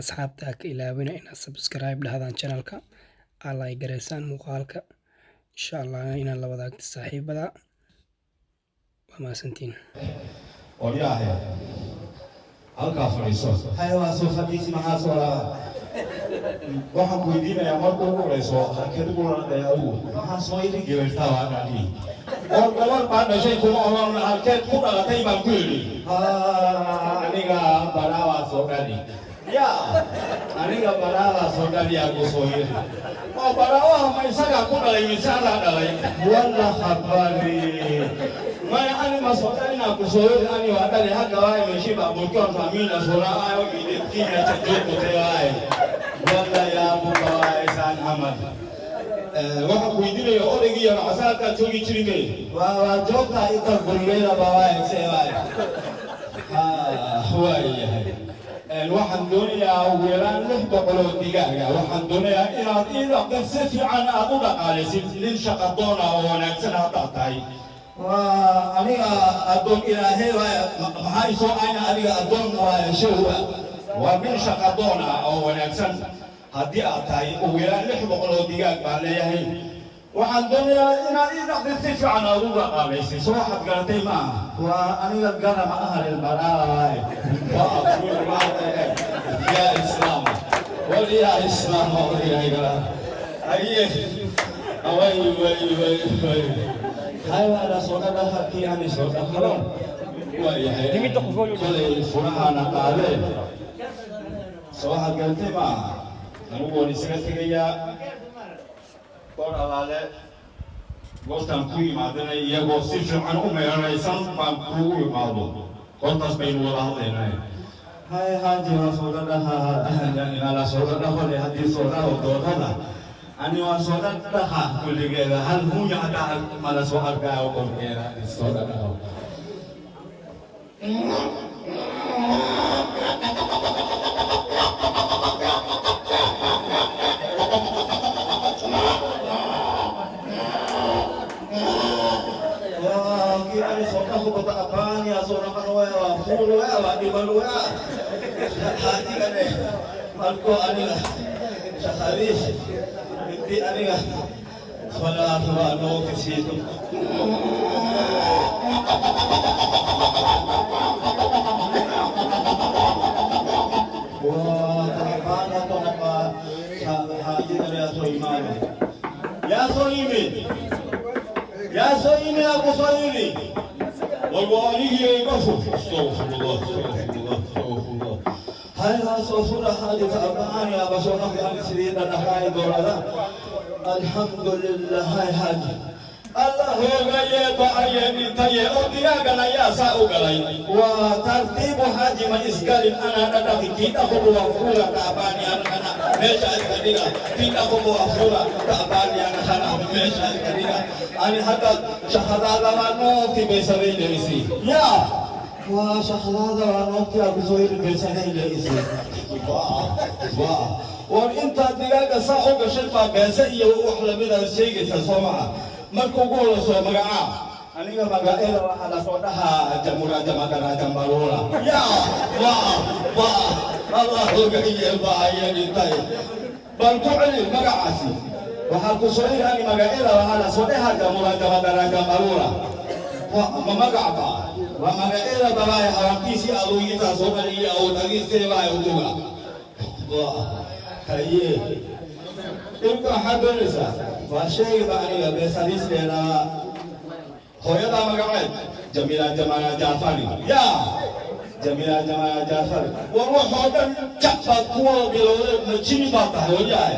Asxaabta, ha ka ilaawina inaad subscribe dhahdaan channelka, aad like gareysaan muuqaalka, insha Allah inaad la wadaagto saaxiibada. Waa mahadsantiin. Waryaahe, halkaa fadhiiso. Haya, waa soo fadhiisi. Maxaa soo lahaa? Waxaan ku weydiinayaa marka ugu horeyso, halkeed ugu dhalatay adigu? Maxaa soo idin Gabartaa waa dhali war gabar baa dhashay kuma oran, halkeed ku dhalatay baan ku yidhi. Aniga baraawaa soo dhali ya, aniga baraawaa soo dhaliyaa ku soo yidhi. Oo baraawaha ma isagaa ku dhalay mise adaa dhalay? Walla habari maya, ani ma soo dhalina ku soo yidhi. Ani waa dhali hagga waay meshiba burkion famina sura ayo idinkiina chajokote waay walla yaabuka waay saan camal. Waxaan ku weydiinaya, odaygii yaro casaalkaa joogi jirimey? Waa joogtaa inta gurigeeda bawaay see waay. Waayahay, waxaan doonayaa ugu yaraan 600 oo digaaga. Waxaan doonayaa inaad ii dhaqdo, si fiican aad u dhaqaalaysid, nin shaqadoona oo wanaagsan haddaad tahay. Waa aniga addoon Ilaahay waay, maxaa isoo ayna? Aniga addoon waay shawwa. Waa nin shaqadoona oo wanaagsan haddii aad tahay, ugu yaraan 600 oo digaag baan leeyahay. Waxaan doonayaa inaad ii dhaqdid, si fiican aad u dhaqaalaysid. Soo waxaad garatay ma aha? Waa aniga garama ahalil baraa waay. Ya Islaam, wal ya Islaam, wal haye, way way way way. Hay, waa la soo dhaqaha kii ani soo dhaqalo. Waayahay, kolay furahana qaadee. Soo waxaad garatay ma aha? Anigu waan isaga tegayaa. Goor alaale goortaan ku imaadana, iyagoo si fiican u meeraysan baan kuugu imaado, goortaas baynu wada hadlaynaa. Hay haaji, waa soo dhaqaha inaa soo dhaqo haddii soo dhaqo doodada. Ani waa soo dhaqaha kulligeeda, hal hunya hataa mala soo arkaayo qolkeeda haddii soo dhaqo. Wah, kii ani soo dhaqo bata apaani soo dhaqan waaya, waa fuul waaya, waa dhiban waaya. Haadigane markoo aniga shaqadiis intii aniga walaa rabaa noogti siito. Wah, taapana to napa haajigane soo imaano. Yaa soo yimid, yaa soo yimid, aa ku soo yidhi. War waa anigii, iga fur. Astaqfirullah, astaqfirullah, astaqfirullah. Hay ha soo fura haaji taabani aba soo dhaqi ani sidii dhadhaqaay doorada. Alxamdulillah. Hay haaji. Allah hoogaye, ba'aye, dhintaye, oo digaagan ayaa saa u galay? Waa tartiibu haaji, ma isgalin, anaa dhadhaqi. Kii dhaqobu waa fuula taabani anakana meesha iska dhiga. Kii dhaqobu waa fuula taabani anakana meesha iska dhiga. Ani hadda shaqadaada waa noogti baysabaynaysi. Yaa waa shaqadaada waa noogti aa kusoo yiri baysanaylaysi. Waa war intaad digaaga saa u gashay baa beese iyo wax lamida sheegaysa, soo maha? Marka ugu horeyso, magacaa? Aniga magaceeda waxaa lasoo dhahaa Jamura Jamadara Jambaruura. Yaa waa waa Allah hogaye, ba'aye, dhintay. Bal ku celi magacaasi. Waxaa ku soo yiri ani magaceeda waxaa lasoo dhahaa Jamura Jamadara Jambaruura. Ma magac ba? Waa magaceeda babaay, hawantiisii aduugisaa soo dhaliya oo dhagiistee baa utuga. Haye, ilka waxaad doonaysaa? Waa sheegiba aniga beesadiisteeda. Hooyadaa magaceed? Jamila Jamala Jaafari. Yaa Jamila Jamala Jaafari. War waxoo dhan jac baad kuwa bilowday, ma jini baad tahay wajahay?